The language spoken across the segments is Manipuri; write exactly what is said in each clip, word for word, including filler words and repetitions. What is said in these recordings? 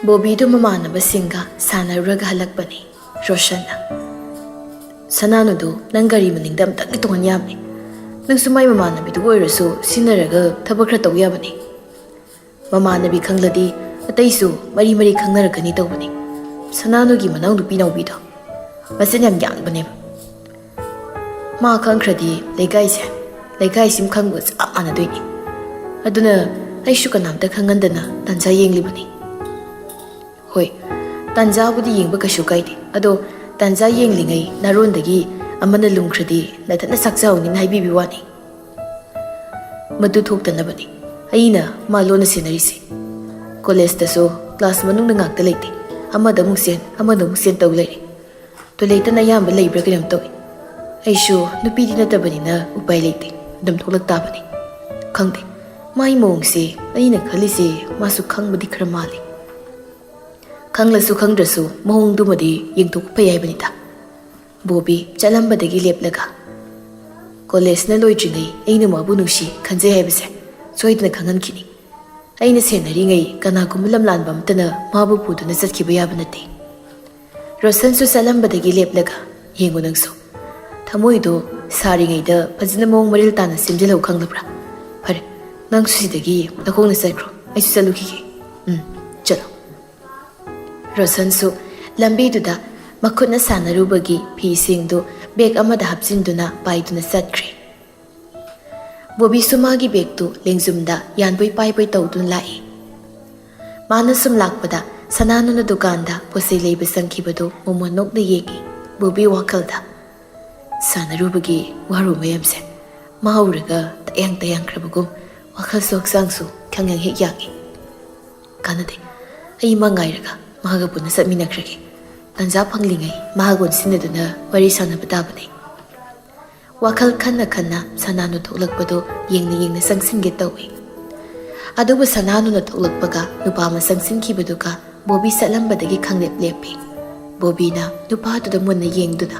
ꯕꯣꯕꯤꯗꯨ ꯃꯃꯥꯟꯅꯕꯁꯤꯡꯒ ꯁꯥꯟꯅꯔꯨꯔꯒ ꯍꯜꯂꯛꯄꯅꯤ꯫ ꯔꯣꯁꯟꯅ, "ꯁꯅꯥꯅꯨꯗꯨ ꯅꯪ ꯒꯥꯔꯤ ꯃꯅꯤꯡꯗ ꯑꯝꯇꯪꯗꯤ ꯇꯣꯡꯍꯟ ꯌꯥꯕꯅꯤ꯫ ꯅꯪꯁꯨ ꯃꯥꯏ ꯃꯃꯥꯟꯅꯕꯤꯗꯨꯕꯨ ꯑꯣꯏꯔꯁꯨ ꯁꯤꯟꯅꯔꯒ ꯊꯕꯛ ꯈꯔ ꯇꯧ ꯌꯥꯕꯅꯤ꯫ ꯃꯃꯥꯟꯅꯕꯤ ꯈꯪꯂꯗꯤ ꯑꯇꯩꯁꯨ ꯃꯔꯤ ꯃꯔꯤ ꯈꯪꯅꯔꯛꯀꯅꯤ ꯇꯧꯕꯅꯤ꯫ ꯁꯅꯥꯅꯨꯒꯤ ꯃꯅꯥꯎꯅꯨꯄꯤ ꯅꯥꯎꯕꯤꯗꯣ ꯃꯆꯤꯟ ꯌꯥꯝ ꯌꯥꯡꯕꯅꯦꯕ꯫ ꯃꯥ ꯈꯪꯈ꯭ꯔꯗꯤ ꯂꯩꯀꯥꯏꯁꯦ, ꯂꯩꯀꯥꯏꯁꯤꯃ ꯈꯪꯕꯒ ꯆꯞ ꯃꯥꯟꯅꯗꯣꯏꯅꯤ꯫ ꯑꯗꯨꯅ ꯑꯩꯁꯨ ꯀꯅꯥꯝꯇ ꯈꯪꯍꯟꯗꯅ ꯇꯥꯟꯖꯥ ꯌꯦꯡꯂꯤꯕꯅꯤ꯫" "ꯍꯣꯏ, ꯇꯥꯟꯖꯥꯕꯨꯗꯤ ꯌꯦꯡꯕ ꯀꯩꯁꯨ ꯀꯥꯏꯗꯦ꯫ ꯑꯗꯣ ꯇꯥꯟꯖꯥ ꯌꯦꯡꯂꯤꯉꯩ ꯅꯥꯔꯣꯟꯗꯒꯤ ꯑꯃꯅ ꯂꯨꯝꯈ꯭ꯔꯗꯤ ꯅꯊꯟꯅ ꯁꯛꯆꯍꯧꯅꯤꯅ ꯍꯥꯏꯕꯤꯕ ꯋꯥꯅꯤ꯫ ꯃꯗꯨ ꯊꯣꯛꯇꯅꯕꯅꯤ ꯑꯩꯅ ꯃꯥ ꯂꯣꯟꯅ ꯁꯦꯟꯅꯔꯤꯁꯦ꯫ ꯀꯣꯂꯦꯖꯇꯁꯨ ꯀ꯭ꯂꯥꯁ ꯃꯅꯨꯡꯗ ꯉꯥꯛꯇ ꯂꯩꯇꯦ꯫ ꯑꯃꯗ ꯑꯃꯨꯛ ꯆꯦꯟ, ꯑꯃꯗ ꯑꯃꯨꯛ ꯆꯦꯟ ꯇꯧ ꯂꯩꯔꯦ꯫ ꯇꯣꯏꯂꯦꯠꯇꯅ ꯑꯌꯥꯝꯕ ꯂꯩꯕ꯭ꯔꯥ ꯀꯩꯅꯣꯝ ꯇꯧꯏ꯫ ꯑꯩꯁꯨ ꯅꯨꯄꯤꯗꯤ ꯅꯠꯇꯕꯅꯤꯅ ꯎꯄꯥꯏ ꯂꯩꯇꯦ, ꯑꯗꯨꯝ ꯊꯣꯛꯂꯛ ꯇꯥꯕꯅꯤ꯫ ꯈꯪꯗꯦ, ꯃꯥꯏ ꯃꯑꯣꯡꯁꯦ ꯑꯩꯅ ꯈꯜꯂꯤꯁꯦ ꯃꯥꯁꯨ ꯈꯪꯕꯗꯤ ꯈꯔ ꯃꯥꯜꯂꯤ꯫ ꯈꯪꯂꯁꯨ ꯈꯪꯗ꯭ꯔꯁꯨ ꯃꯑꯣꯡꯗꯨꯃꯗꯤ ꯌꯦꯡꯊꯣꯛꯄ ꯐꯩ ꯍꯥꯏꯕꯅꯤꯗ꯫" ꯕꯣꯕꯤ ꯆꯠꯂꯝꯕꯗꯒꯤ ꯂꯦꯞꯂꯒ, "ꯀꯣꯂꯦꯖꯅ ꯂꯣꯏꯗ꯭ꯔꯤꯉꯩ ꯑꯩꯅ ꯃꯥꯕꯨ ꯅꯨꯡꯁꯤ ꯈꯟꯖꯩ ꯍꯥꯏꯕꯁꯦ ꯁꯣꯏꯗꯅ ꯈꯪꯍꯟꯈꯤꯅꯤ꯫ ꯑꯩꯅ ꯁꯦꯟꯅꯔꯤꯉꯩ ꯀꯅꯥꯒꯨꯝꯕ ꯂꯝꯂꯥꯟꯕ ꯑꯃꯠꯇꯅ ꯃꯥꯕꯨ ꯄꯨꯗꯨꯅ ꯆꯠꯈꯤꯕ ꯌꯥꯕ ꯅꯠꯇꯦ꯫" ꯔꯣꯁꯟꯁꯨ ꯆꯠꯂꯝꯕꯗꯒꯤ ꯂꯦꯞꯂꯒ, "ꯌꯦꯡꯉꯨ ꯅꯪꯁꯨ, ꯊꯃꯣꯏꯗꯣ ꯁꯥꯔꯤꯉꯩꯗ ꯐꯖꯅ ꯃꯑꯣꯡ ꯃꯔꯤꯜ ꯇꯥꯅ ꯁꯦꯝꯖꯤꯜꯍꯧ, ꯈꯪꯂꯕ꯭ꯔꯥ? ꯐꯔꯦ, ꯅꯪꯁꯨ ꯁꯤꯗꯒꯤ ꯅꯈꯣꯡꯅ ꯆꯠꯈ꯭ꯔꯣ, ꯑꯩꯁꯨ ꯆꯠꯂꯨꯈꯤꯒꯦ꯫ ꯎꯝ, ꯆꯠꯂꯣ꯫" ꯔꯣꯁꯟꯁꯨ ꯂꯝꯕꯤꯗꯨꯗ ꯃꯈꯨꯠꯅ ꯁꯥꯟꯅꯔꯨꯕꯒꯤ ꯐꯤꯁꯤꯡꯗꯨ ꯕꯦꯒ ꯑꯃꯗ ꯍꯥꯞꯆꯤꯟꯗꯨꯅ ꯄꯥꯏꯗꯨꯅ ꯆꯠꯈ꯭ꯔꯦ꯫ ꯕꯣꯕꯤꯁꯨ ꯃꯥꯒꯤ ꯕꯦꯒꯇꯨ ꯂꯦꯡꯖꯨꯝꯗ ꯌꯥꯟꯕꯣꯏ ꯄꯥꯏꯕꯣꯏ ꯇꯧꯗꯨꯅ ꯂꯥꯛꯏ꯫ ꯃꯥꯅ ꯁꯨꯝ ꯂꯥꯛꯄꯗ ꯁꯅꯥꯅꯨꯅ ꯗꯨꯀꯥꯟꯗ ꯄꯣꯠꯆꯩ ꯂꯩꯕ ꯆꯪꯈꯤꯕꯗꯨ ꯃꯣꯃꯣꯟ ꯅꯣꯛꯅ ꯌꯦꯡꯏ꯫ ꯕꯣꯕꯤ ꯋꯥꯈꯜꯗ, "ꯁꯥꯟꯅꯔꯨꯕꯒꯤ ꯋꯥꯔꯨ ꯃꯌꯥꯝꯁꯦ ꯃꯥ ꯎꯔꯒ ꯇꯌꯥꯡ ꯇꯌꯥꯡꯈ꯭ꯔꯕꯒꯨꯝ ꯋꯥꯈꯜꯁꯨ ꯍꯛꯆꯥꯡꯁꯨ ꯈꯪꯌꯥꯡ ꯍꯦꯛ ꯌꯥꯡꯏ꯫ ꯀꯥꯟꯅꯗꯦ, ꯑꯩ ꯃꯥ ꯉꯥꯏꯔꯒ ꯃꯥꯒ ꯄꯨꯟꯅ ꯆꯠꯃꯤꯟꯅꯈ꯭ꯔꯒꯦ꯫ ꯇꯥꯟꯖꯥ ꯐꯪꯂꯤꯉꯩ ꯃꯥꯒ ꯑꯣꯟꯁꯤꯟꯅꯗꯨꯅ ꯋꯥꯔꯤ ꯁꯥꯟꯅꯕ ꯇꯥꯕꯅꯤ꯫" ꯋꯥꯈꯜ ꯈꯟꯅ ꯈꯟꯅ ꯁꯅꯥꯅꯨ ꯊꯣꯛꯂꯛꯄꯗꯨ ꯌꯦꯡꯅ ꯌꯦꯡꯅ ꯆꯪꯁꯤꯟꯒꯦ ꯇꯧꯏ꯫ ꯑꯗꯨꯕꯨ ꯁꯅꯥꯅꯨꯅ ꯊꯣꯛꯂꯛꯄꯒ ꯅꯨꯄꯥ ꯑꯃ ꯆꯪꯁꯤꯟꯈꯤꯕꯗꯨꯒ ꯕꯣꯕꯤ ꯆꯠꯂꯝꯕꯗꯒꯤ ꯈꯪꯂꯦꯞ ꯂꯦꯞꯄꯤ꯫ ꯕꯣꯕꯤꯅ ꯅꯨꯄꯥꯗꯨꯗ ꯃꯨꯟꯅ ꯌꯦꯡꯗꯨꯅ,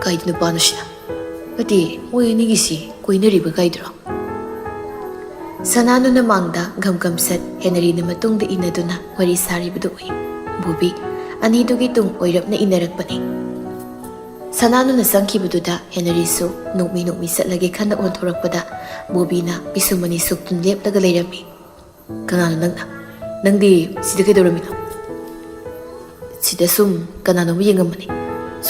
"ꯀꯥꯏꯗ ꯅꯨꯄꯥꯅꯣ ꯁꯤꯅ? ꯅꯠꯇꯦ, ꯃꯣꯏ ꯑꯅꯤꯒꯤꯁꯤ ꯀꯣꯏꯅꯔꯤꯕ ꯀꯥꯏꯗꯨꯔꯣ?" ꯁꯅꯥꯅꯨꯅ ꯃꯥꯡꯗ ꯒꯝ ꯒꯝ ꯆꯠ, ꯍꯦꯅꯔꯤꯅ ꯃꯇꯨꯡꯗ ꯏꯟꯅꯗꯨꯅ ꯋꯥꯔꯤ ꯁꯥꯔꯤꯕꯗꯨ ꯎꯏ꯫ ꯕꯣꯕꯤ ꯑꯅꯤꯗꯨꯒꯤ ꯇꯨꯡ ꯑꯣꯏꯔꯞꯅ ꯏꯟꯅꯔꯛꯄꯅꯤ꯫ ꯁꯅꯥꯅꯨꯅ ꯆꯪꯈꯤꯕꯗꯨꯗ ꯍꯦꯅꯔꯤꯁꯨ ꯅꯣꯛꯃꯤ ꯅꯣꯛꯃꯤ ꯆꯠꯂꯒꯦ ꯈꯟꯅ ꯑꯣꯟꯊꯣꯔꯛꯄꯗ ꯕꯣꯕꯤꯅ ꯄꯤꯁꯨꯝ ꯑꯅꯤ ꯁꯨꯛꯇꯨꯅ ꯂꯦꯞꯂꯒ ꯂꯩꯔꯝꯃꯤ꯫ "ꯀꯅꯥꯅꯣ ꯅꯪꯅ? ꯅꯪꯗꯤ ꯁꯤꯗ ꯀꯩꯗꯧꯔꯝꯃꯤꯅꯣ?" "ꯁꯤꯗ ꯁꯨꯝ ꯀꯅꯥꯅꯣꯝ ꯌꯦꯡꯉꯝꯕꯅꯤ꯫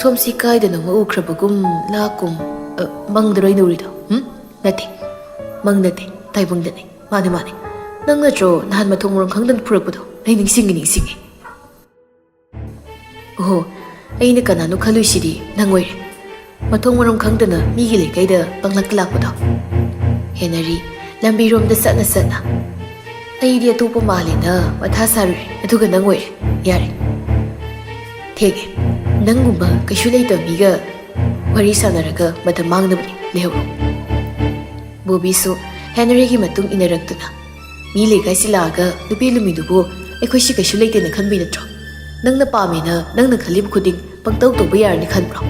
ꯁꯣꯝꯁꯤ ꯀꯥꯏꯗꯅꯣꯃ ꯎꯈ꯭ꯔꯕꯒꯨꯝ ꯂꯥꯛꯀꯨꯝ꯫ ꯑ, ꯃꯪꯗꯔꯣ ꯑꯩꯅ ꯎꯔꯤꯗꯣ? ꯎꯝ? ꯅꯠꯇꯦ, ꯃꯪ ꯅꯠꯇꯦ, ꯇꯥꯏꯕꯪꯗꯅꯤ꯫ ꯃꯥꯅꯦ, ꯃꯥꯅꯦ꯫ ꯅꯪ ꯅꯠꯇ꯭ꯔꯣ ꯅꯍꯥꯟ ꯃꯊꯣꯡ ꯃꯔꯝ ꯈꯪꯗꯅ ꯐꯨꯔꯛꯄꯗꯣ? ꯑꯩ ꯅꯤꯡꯁꯤꯡꯉꯤ, ꯅꯤꯡꯁꯤꯡꯉꯤ꯫ ꯑꯣꯍꯣ, ꯑꯩꯅ ꯀꯅꯥꯅꯣ ꯈꯜꯂꯨꯏꯁꯤꯗꯤ ꯅꯪ ꯑꯣꯏꯔꯦ꯫ ꯃꯊꯣꯡ ꯃꯔꯝ ꯈꯪꯗꯅ ꯃꯤꯒꯤ ꯂꯩꯀꯥꯏꯗ ꯄꯪꯂꯛꯇ ꯂꯥꯛꯄꯗꯣ?" ꯍꯦꯅꯔꯤ ꯂꯝꯕꯤꯔꯣꯝꯗ ꯆꯠꯅ ꯆꯠꯅ, "ꯑꯩꯗꯤ ꯑꯇꯣꯞꯄ ꯃꯥꯜꯂꯦꯅ ꯃꯊꯥ ꯁꯥꯔꯨꯔꯦ, ꯑꯗꯨꯒ ꯅꯪ ꯑꯣꯏꯔꯦ꯫ ꯌꯥꯔꯦ, ꯊꯦꯡꯉꯦ꯫ ꯅꯪꯒꯨꯝꯕ ꯀꯩꯁꯨ ꯂꯩꯇꯕ ꯃꯤꯒ ꯋꯥꯔꯤ ꯁꯥꯟꯅꯔꯒ ꯃꯇꯝ ꯃꯥꯡꯅꯕꯅꯤ꯫ ꯂꯩꯍꯧꯔꯣ꯫" ꯕꯣꯕꯤꯁꯨ ꯍꯦꯅꯔꯤꯒꯤ ꯃꯇꯨꯡ ꯏꯟꯅꯔꯛꯇꯨꯅ, "ꯃꯤ ꯂꯩꯀꯥꯏꯁꯤ ꯂꯥꯛꯑꯒ ꯅꯨꯄꯤ ꯂꯨꯝꯃꯤꯗꯨꯕꯨ ꯑꯩꯈꯣꯏꯁꯤ ꯀꯩꯁꯨ ꯂꯩꯇꯦꯅ ꯈꯟꯕꯤ ꯅꯠꯇ꯭ꯔꯣ? ꯅꯪꯅ ꯄꯥꯝꯃꯦꯅ ꯅꯪꯅ ꯈꯜꯂꯤꯕ ꯈꯨꯗꯤꯡ ꯄꯪꯇꯧ ꯇꯧꯕ ꯌꯥꯔꯅꯤ ꯈꯟꯕ꯭ꯔꯣ?"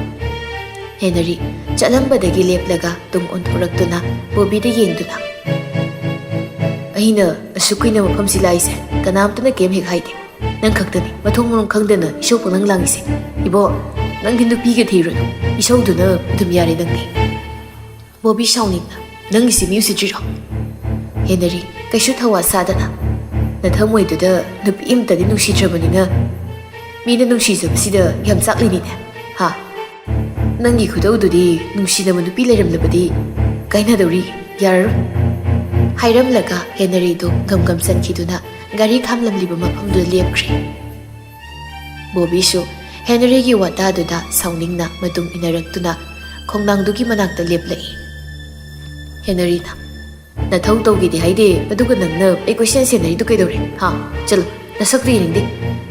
ꯍꯦꯅꯔꯤ ꯆꯠꯂꯝꯕꯗꯒꯤ ꯂꯦꯞꯂꯒ ꯇꯨꯡ ꯑꯣꯟꯊꯣꯔꯛꯇꯨꯅ ꯕꯣꯕꯤꯗ ꯌꯦꯡꯗꯨꯅ, "ꯑꯩꯅ ꯑꯁꯨꯛ ꯀꯨꯏꯅ ꯃꯐꯝꯁꯤ ꯂꯥꯛꯏꯁꯦ ꯀꯅꯥꯝꯇꯅ ꯀꯩꯝ ꯍꯦꯛ ꯍꯥꯏꯗꯦ꯫ ꯅꯪ ꯈꯛꯇꯅꯤ ꯃꯊꯣꯡ ꯃꯔꯝ ꯈꯪꯗꯅ ꯏꯁꯧ ꯄꯪꯂꯪ ꯂꯥꯡꯉꯤꯁꯦ꯫ ꯏꯕꯣ, ꯅꯪꯗꯤ ꯅꯨꯄꯤꯒ ꯊꯤꯔꯨꯅꯨ, ꯏꯁꯧꯗꯨꯅ ꯑꯗꯨꯝ ꯌꯥꯔꯦ ꯅꯪꯗꯤ꯫" ꯕꯣꯕꯤ ꯁꯥꯎꯅꯤꯡꯅ, "ꯅꯪꯒꯤꯁꯤ ꯃꯤ ꯎꯁꯤꯠꯇ꯭ꯔꯤꯔꯣ?" ꯍꯦꯅꯔꯤ ꯀꯩꯁꯨ ꯊꯧꯋꯥ ꯁꯥꯗꯅ, "ꯅꯊꯃꯣꯏꯗꯨꯗ ꯅꯨꯄꯤ ꯑꯃꯇꯗꯤ ꯅꯨꯡꯁꯤꯗ꯭ꯔꯕꯅꯤꯅ ꯃꯤꯅ ꯅꯨꯡꯁꯤꯖꯕꯁꯤꯗ ꯌꯥꯝ ꯆꯥꯛꯂꯤꯅꯤꯅꯦ, ꯍꯥ? ꯅꯪꯒꯤ ꯈꯨꯗꯧꯗꯨꯗꯤ ꯅꯨꯡꯁꯤꯅꯕ ꯅꯨꯄꯤ ꯂꯩꯔꯝꯂꯕꯗꯤ ꯀꯥꯏꯅꯗꯧꯔꯤ, ꯌꯥꯔꯔꯣꯏ꯫" ꯍꯥꯏꯔꯝꯂꯒ ꯍꯦꯅꯔꯤꯗꯨ ꯒꯝ ꯒꯝ ꯆꯠꯈꯤꯗꯨꯅ ꯒꯥꯔꯤ ꯈꯥꯝꯂꯝꯂꯤꯕ ꯃꯐꯝꯗꯨꯗ ꯂꯦꯞꯈ꯭ꯔꯦ꯫ ꯕꯣꯕꯤꯁꯨ ꯍꯦꯅꯔꯤꯒꯤ ꯋꯥꯇꯥꯗꯨꯗ ꯁꯥꯎꯅꯤꯡꯅ ꯃꯇꯨꯡ ꯏꯟꯅꯔꯛꯇꯨꯅ ꯈꯣꯡꯅꯥꯡꯗꯨꯒꯤ ꯃꯅꯥꯛꯇ ꯂꯦꯞꯂꯛꯏ꯫ ꯍꯦꯅꯔꯤꯅ, "ꯅꯊꯧ ꯇꯧꯒꯦꯗꯤ ꯍꯥꯏꯗꯦ, ꯑꯗꯨꯒ ꯅꯪꯅ ꯑꯩ ꯀꯣꯏꯁꯦꯟ ꯁꯦꯟꯅꯔꯤꯗꯨ ꯀꯩꯗꯧꯔꯦ? ꯍꯥ? ꯆꯠꯂꯣ, ꯅꯁꯛꯇꯨ ꯌꯦꯡꯅꯤꯡꯗꯦ꯫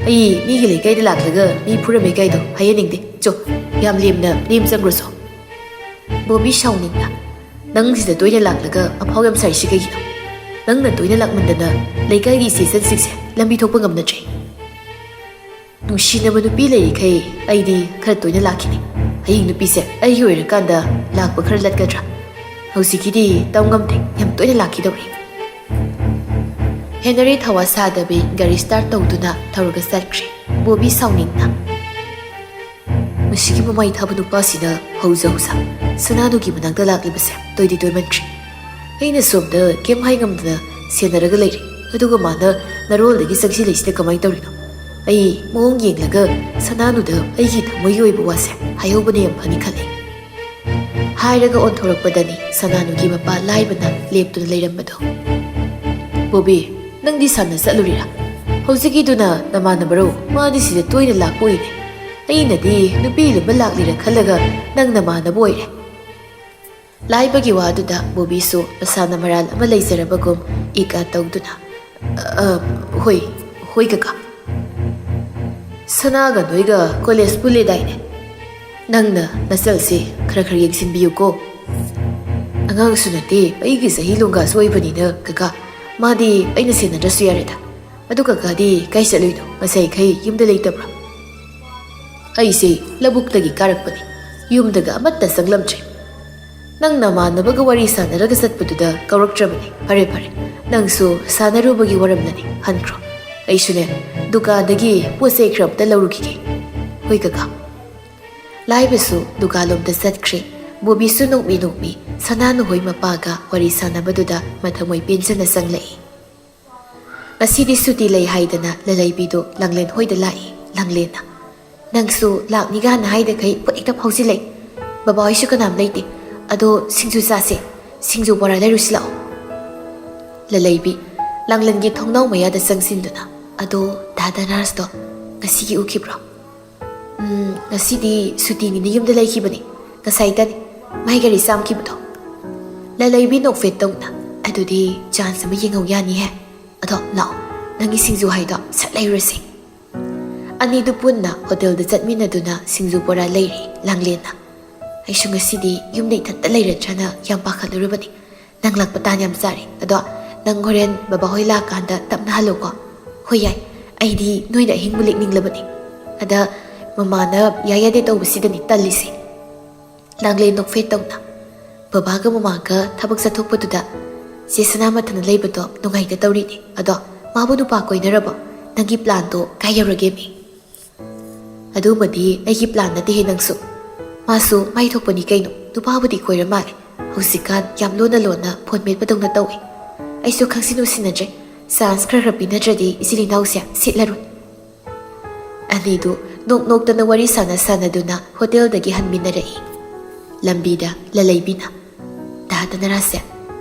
ꯑꯩ ꯃꯤꯒꯤ ꯂꯩꯀꯥꯏꯗ ꯂꯥꯛꯂꯒ ꯃꯤ ꯐꯨꯔꯝꯃꯦ ꯀꯥꯏꯗꯣ ꯍꯥꯏꯍꯟꯅꯤꯡꯗꯦ꯫ ꯆꯣ, ꯌꯥꯝ ꯂꯦꯝꯅ ꯂꯦꯝ ꯆꯪꯈ꯭ꯔꯣ ꯆꯣ꯫" ꯕꯣꯕꯤ ꯁꯥꯎꯅꯤꯡꯅ, "ꯅꯪ ꯁꯤꯗ ꯇꯣꯏꯅ ꯂꯥꯛꯂꯒ ꯑꯐꯥꯎ ꯌꯥꯝ ꯁꯥꯔꯤꯁꯤ ꯀꯩꯒꯤꯅꯣ? ꯅꯪꯅ ꯇꯣꯏꯅ ꯂꯥꯛꯃꯟꯗꯅ ꯂꯩꯀꯥꯏꯒꯤ ꯏꯆꯦ ꯏꯆꯟꯁꯤꯡꯁꯦ ꯂꯝꯕꯤ ꯊꯣꯛꯄ ꯉꯝꯅꯗ꯭ꯔꯦ꯫" "ꯅꯨꯡꯁꯤꯅꯕ ꯅꯨꯄꯤ ꯂꯩꯔꯤꯈꯩ ꯑꯩꯗꯤ ꯈꯔ ꯇꯣꯏꯅ ꯂꯥꯛꯈꯤꯅꯤ꯫ ꯍꯌꯦꯡ ꯅꯨꯄꯤꯁꯦ ꯑꯩꯒꯤ ꯑꯣꯏꯔꯀꯥꯟꯗ ꯂꯥꯛꯄ ꯈꯔ ꯂꯠꯀꯗ꯭ꯔꯥ? ꯍꯧꯖꯤꯛꯀꯤꯗꯤ ꯇꯝ ꯉꯝꯗꯦ, ꯌꯥꯝ ꯇꯣꯏꯅ ꯂꯥꯛꯈꯤꯗꯧꯔꯤ꯫" ꯍꯦꯅꯔꯤ ꯊꯋꯥ ꯁꯥꯗꯕꯤ ꯒꯥꯔꯤ ꯁ꯭ꯇꯥꯔꯠ ꯇꯧꯗꯨꯅ ꯊꯧꯔꯒ ꯆꯠꯈ꯭ꯔꯦ꯫ ꯕꯣꯕꯤ ꯁꯥꯎꯅꯤꯡꯅ, "ꯃꯁꯤꯒꯤ ꯃꯃꯥꯏ ꯊꯥꯕ ꯅꯨꯄꯥꯁꯤꯅ ꯍꯧꯖ ꯍꯧꯖ ꯁꯅꯥꯅꯨꯒꯤ ꯃꯅꯥꯛꯇ ꯂꯥꯛꯂꯤꯕꯁꯦ ꯇꯣꯏꯗꯤ ꯇꯣꯏꯃꯟꯈ꯭ꯔꯦ꯫ ꯑꯩꯅ ꯁꯣꯝꯗ ꯀꯩꯝ ꯍꯥꯏ ꯉꯝꯗꯅ ꯁꯦꯟꯅꯔꯒ ꯂꯩꯔꯦ, ꯑꯗꯨꯒ ꯃꯥꯅ ꯅꯔꯣꯜꯗꯒꯤ ꯆꯪꯁꯤꯜꯂꯛꯏꯁꯤꯅ ꯀꯃꯥꯏꯅ ꯇꯧꯔꯤꯅꯣ? ꯑꯩ ꯃꯑꯣꯡ ꯌꯦꯡꯂꯒ ꯁꯅꯥꯅꯨꯗ ꯑꯩꯒꯤ ꯊꯃꯣꯏꯒꯤ ꯑꯣꯏꯕ ꯋꯥꯁꯦ ꯍꯥꯏꯍꯧꯕꯅ ꯌꯥꯝ ꯐꯅꯤ ꯈꯜꯂꯦ"꯫ ꯍꯥꯏꯔꯒ ꯑꯣꯟꯊꯣꯔꯛꯄꯗꯅꯤ ꯁꯅꯥꯅꯨꯒꯤ ꯃꯄꯥ ꯂꯥꯏꯕꯅ ꯂꯦꯞꯇꯨꯅ ꯂꯩꯔꯝꯕꯗꯣ꯫ "ꯕꯣꯕꯤ, ꯅꯪꯗꯤ ꯁꯥꯟꯅ ꯆꯠꯂꯨꯔꯤꯔꯥ? ꯍꯧꯖꯤꯛꯀꯤꯗꯨꯅ ꯅꯃꯥꯟꯅꯕꯔꯣ? ꯃꯥꯗꯤ ꯁꯤꯗ ꯇꯣꯏꯅ ꯂꯥꯛꯄ ꯎꯏꯅꯦ꯫ ꯑꯩꯅꯗꯤ ꯅꯨꯄꯤ ꯂꯨꯝꯕ ꯂꯥꯛꯂꯤꯔꯥ ꯈꯜꯂꯒ ꯅꯪ ꯅꯃꯥꯟꯅꯕ ꯑꯣꯏꯔꯦ"꯫ ꯂꯥꯏꯕꯒꯤ ꯋꯥꯗꯨꯗ ꯕꯣꯕꯤꯁꯨ ꯃꯁꯥꯅ ꯃꯔꯥꯜ ꯑꯃ ꯂꯩꯖꯔꯕꯒꯨꯝ ꯏꯀꯥ ꯇꯧꯗꯨꯅ, "ꯑ, ꯍꯣꯏ, ꯍꯣꯏ ꯀꯀꯥ꯫ ꯁꯅꯥꯒ ꯅꯣꯏꯒ ꯀꯣꯂꯦꯖ ꯄꯨꯜꯂꯦꯗꯥꯏꯅꯦ? ꯅꯪꯅ ꯅꯆꯜꯁꯦ ꯈꯔ ꯈꯔ ꯌꯦꯡꯁꯤꯟꯕꯤꯌꯨꯀꯣ꯫ ꯑꯉꯥꯡꯁꯨ ꯅꯠꯇꯦ, ꯑꯩꯒꯤ ꯆꯍꯤ ꯂꯣꯡꯒꯥꯁꯨ ꯑꯣꯏꯕꯅꯤꯅ ꯀꯀꯥ, ꯃꯥꯗꯤ ꯑꯩꯅ ꯁꯦꯟꯅꯗ꯭ꯔꯁꯨ ꯌꯥꯔꯦꯗ꯫ ꯑꯗꯨ ꯀꯀꯥꯗꯤ ꯀꯥꯏ ꯆꯠꯂꯨꯏꯅꯣ? ꯉꯁꯥꯏꯈꯩ ꯌꯨꯝꯗ ꯂꯩꯇꯕ꯭ꯔꯣ?" "ꯑꯩꯁꯦ ꯂꯧꯕꯨꯛꯇꯒꯤ ꯀꯥꯔꯛꯄꯅꯤ, ꯌꯨꯝꯗꯒ ꯑꯃꯠꯇ ꯆꯪꯂꯝꯗ꯭ꯔꯦ꯫ ꯅꯪ ꯅꯃꯥꯟꯅꯕꯒ ꯋꯥꯔꯤ ꯁꯥꯟꯅꯔꯒ ꯆꯠꯄꯗꯨꯗ ꯀꯧꯔꯛꯇ꯭ꯔꯕꯅꯤ꯫ ꯐꯔꯦ, ꯐꯔꯦ, ꯅꯪꯁꯨ ꯁꯥꯟꯅꯔꯨꯕꯒꯤ ꯋꯥꯔꯝꯂꯅꯤ, ꯍꯟꯈ꯭ꯔꯣ꯫ ꯑꯩꯁꯨꯅꯦ, ꯗꯨꯀꯥꯟꯗꯒꯤ ꯄꯣꯠ ꯆꯩ ꯈꯔ ꯑꯝꯇ ꯂꯧꯔꯨꯈꯤꯒꯦ"꯫ "ꯍꯣꯏ ꯀꯀꯥ"꯫ ꯂꯥꯏꯕꯁꯨ ꯗꯨꯀꯥꯟꯂꯣꯝꯗ ꯆꯠꯈ꯭ꯔꯦ꯫ ꯕꯣꯕꯤꯁꯨ ꯅꯣꯛꯃꯤ ꯅꯣꯛꯃꯤ ꯁꯅꯥꯅꯨ ꯍꯣꯏ ꯃꯄꯥꯒ ꯋꯥꯔꯤ ꯁꯥꯟꯅꯕꯗꯨꯗ ꯃꯊꯃꯣꯏ ꯄꯦꯟꯖꯅ ꯆꯪꯂꯛꯏ꯫ ꯉꯁꯤꯗꯤ ꯁꯨꯇꯤ ꯂꯩ ꯍꯥꯏꯗꯅ ꯂꯂꯩꯕꯤꯗꯣ ꯂꯥꯡꯂꯦꯟ ꯍꯣꯏꯗ ꯂꯥꯛꯏ꯫ ꯂꯥꯡꯂꯦꯟꯅ, "ꯅꯪꯁꯨ ꯂꯥꯛꯅꯤꯒꯥꯅ ꯍꯥꯏꯗꯈꯩ ꯐꯨꯠ ꯍꯦꯛꯇ ꯐꯥꯎꯖꯤꯜꯂꯛꯏ꯫ ꯕꯕꯥ ꯍꯣꯏꯁꯨ ꯀꯅꯥꯝ ꯂꯩꯇꯦ꯫ ꯑꯗꯣ ꯁꯤꯡꯖꯨ ꯆꯥꯁꯦ꯫ ꯁꯤꯡꯖꯨ ꯕꯣꯔꯥ ꯂꯩꯔꯨꯁꯤ ꯂꯥꯛꯑꯣ"꯫ ꯂꯂꯩꯕꯤ, ꯂꯥꯡꯂꯦꯟꯒꯤ ꯊꯣꯡꯅꯥꯎ ꯃꯌꯥꯗ ꯆꯪꯁꯤꯟꯗꯨꯅ, "ꯑꯗꯣ ꯗꯥ ꯗꯅꯔꯥꯖꯇꯣ ꯉꯁꯤꯒꯤ ꯎꯈꯤꯕ꯭ꯔꯣ?" "ꯎꯝ, ꯉꯁꯤꯗꯤ ꯁꯨꯇꯤꯅꯤꯅ ꯌꯨꯝꯗ ꯂꯩꯈꯤꯕꯅꯤ꯫ ꯉꯁꯥꯏꯇꯅꯤ ꯃꯥꯏ ꯒꯥꯔꯤ ꯆꯥꯝꯈꯤꯕꯗꯣ"꯫ ꯂꯂꯩꯕꯤ ꯅꯣꯛꯐꯦꯠ ꯇꯧꯅ, "ꯑꯗꯨꯗꯤ ꯆꯥꯟꯁ ꯑꯃ ꯌꯦꯡꯍꯧ ꯌꯥꯅꯤꯍꯦ꯫ ꯑꯗꯣ ꯂꯥꯛꯑꯣ, ꯅꯪꯒꯤ ꯁꯤꯡꯖꯨ ꯍꯥꯏꯗꯣ ꯁꯠ ꯂꯩꯔꯨꯔꯁꯦ"꯫ ꯑꯅꯤꯗꯨ ꯄꯨꯟꯅ ꯍꯣꯇꯦꯜꯗ ꯆꯠꯃꯤꯟꯅꯗꯨꯅ ꯁꯤꯡꯖꯨ ꯕꯣꯔꯥ ꯂꯩꯔꯦ ꯂꯥꯡꯂꯦꯟꯅ꯫ "ꯑꯩꯁꯨ ꯉꯁꯤꯗꯤ ꯌꯨꯝꯗ ꯏꯊꯟꯇ ꯂꯩꯔꯗ꯭ꯔꯅ ꯌꯥꯝ ꯄꯥꯈꯠꯂꯨꯔꯕꯅꯤ꯫ ꯅꯪ ꯂꯥꯛꯄ ꯇꯥꯟ ꯌꯥꯝ ꯆꯥꯔꯦ꯫ ꯑꯗꯣ ꯅꯪ ꯍꯣꯔꯦꯟ ꯕꯕꯥ ꯍꯣꯏ ꯂꯥꯛꯀꯥꯟꯗ ꯇꯞꯅ ꯍꯜꯂꯣꯀꯣ"꯫ "ꯍꯣꯏ, ꯌꯥꯏ꯫ ꯑꯩꯗꯤ ꯅꯣꯏꯗ ꯑꯍꯤꯡꯕ ꯂꯦꯛꯅꯤꯡꯂꯕꯅꯤ꯫ ꯑꯗ ꯃꯃꯥꯅ ꯌꯥꯏ ꯌꯥꯗꯦ ꯇꯧꯕꯁꯤꯗꯅꯤ ꯇꯜꯂꯤꯁꯦ"꯫ ꯂꯥꯡꯂꯦꯟ ꯅꯣꯛꯐꯦꯠ ꯇꯧꯅ, "ꯕꯕꯥꯒ ꯃꯃꯥꯒ ꯊꯕꯛ ꯆꯠꯊꯣꯛꯄꯗꯨꯗ ꯆꯦ ꯁꯅꯥ ꯃꯊꯟꯇ ꯂꯩꯕꯗꯣ ꯅꯨꯡꯉꯥꯏꯇ ꯇꯧꯔꯤꯅꯦ꯫ ꯑꯗꯣ ꯃꯥꯕꯨ ꯅꯨꯄꯥ ꯀꯣꯏꯅꯔꯕꯣ? ꯅꯪꯒꯤ planꯗꯣ ꯀꯥꯏ ꯌꯧꯔꯒꯦꯃꯤ? ꯑꯗꯨꯃꯗꯤ ꯑꯩꯒꯤ plan ꯅꯠꯇꯦꯍꯦ ꯅꯪꯁꯨ꯫ ꯃꯥꯁꯨ ꯃꯥꯏ ꯊꯣꯛꯄꯅꯤ ꯀꯩꯅꯣ, ꯅꯨꯄꯥꯕꯨꯗꯤ ꯀꯣꯏꯔ ꯃꯥꯜꯂꯦ꯫ ꯍꯧꯖꯤꯛꯀꯥꯟ ꯌꯥꯝ ꯂꯣꯟꯅ ꯂꯣꯟꯅ phone ꯃꯦꯠꯄꯗꯧꯅ ꯇꯧꯏ꯫ ꯑꯩꯁꯨ ꯈꯪꯁꯤꯟ ꯎꯁꯤꯟꯅꯗ꯭ꯔꯦ꯫ Chance ꯈꯔ ꯈꯔ ꯄꯤꯅꯗ꯭ꯔꯗꯤ ꯏꯆꯤꯜ ꯏꯅꯥꯎꯁꯦ ꯁꯤꯠꯂꯔꯣꯏ꯫ ꯑꯅꯤꯗꯨ ꯅꯣꯛ ꯅꯣꯛꯇꯅ ꯋꯥꯔꯤ ꯁꯥꯟꯅ ꯁꯥꯟꯅꯗꯨꯅ hotelꯗꯒꯤ ꯍꯟꯃꯤꯟꯅꯔꯛꯏ꯫ ꯂꯝꯕꯤꯗ ꯂꯂꯩꯕꯤꯅ, "ꯗꯥ ꯗꯅꯔꯥꯖꯁꯦ